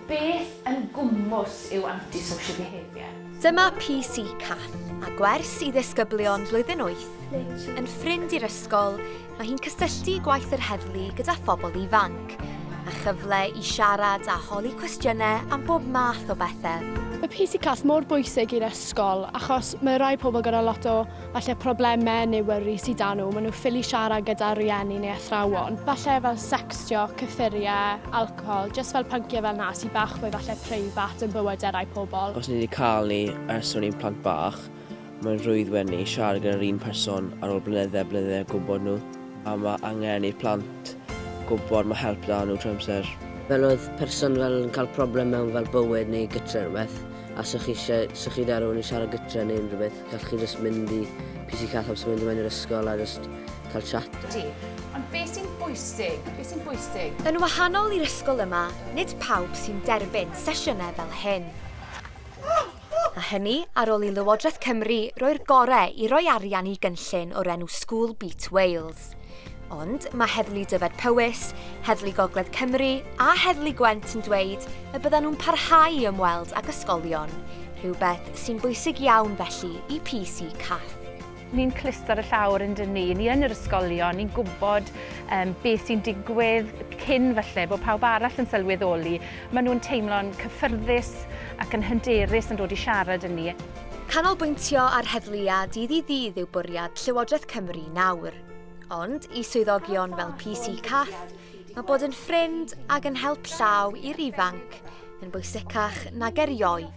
Beth yn gwmws yw anti-social behaviour? Dyma PC Cath, a gwers i ddisgyblion blwyddyn wyth. Yn ffrind i'r ysgol, mae hi'n cysylltu gwaith yr heddlu gyda phobl ifanc, a chyfle i siarad a holi cwestiynau am bob math o bethau. Mae PC Cath mor bwysig i'r ysgol achos mae rai pobl gyda lot o falle problemau neu worries sydd 'da nhw, maen nhw ffili siarad gyda rhieni neu athrawon. Falle fel sextio, cyffuriau, alcohol, jyst fel pynciau fel 'na sydd bach fwy falle preifat yn bywydau rai pobl. Os ni wedi cael ni ers o'n i'n plant bach, mae'n rhwydd wedyn ni siarad gyda'r un person ar ôl blynydde a blynydde o gwybod nhw. A mae angen i'r plant gwybod mae help 'da nhw trwy amser. Fel oedd person fel yn cael problem mewn fel bywyd neu gytre neu rhywbeth, a 'sech chi eisiau, 'sech chi 'da rhywun i siarad gytre neu unrhyw beth, gallwch chi jyst mynd i PC Cath amser mynd i mewn i'r ysgol a jyst cael chat. Ydy. Ond be sy'n bwysig? Be sy'n bwysig? Yn wahanol i'r ysgol yma, nid pawb sy'n derbyn sesiynau fel hyn. A hynny ar ôl i Lywodraeth Cymru roi'r gorau i roi arian i gynllun o'r enw School Beat Wales. Ond mae Heddlu Dyfed Powys, Heddlu Gogledd Cymru a Heddlu Gwent yn dweud y byddan nhw'n parhau i ymweld ag ysgolion, rhywbeth sy'n bwysig iawn felly i PC Cath. Ni'n clust ar y llawr yn dyn ni, ni yn yr ysgolion, ni'n gwybod um, beth sy'n digwydd cyn falle bod pawb arall yn sylweddoli. Maen nhw'n teimlo'n cyffyrddus ac yn hyderus yn dod i siarad yn ni. Canolbwyntio ar heddlua dydd i ddydd yw bwriad Llywodraeth Cymru nawr. Ond i swyddogion fel PC Cath, mae bod yn ffrind ag yn help llaw i'r ifanc yn bwysicach nag erioed.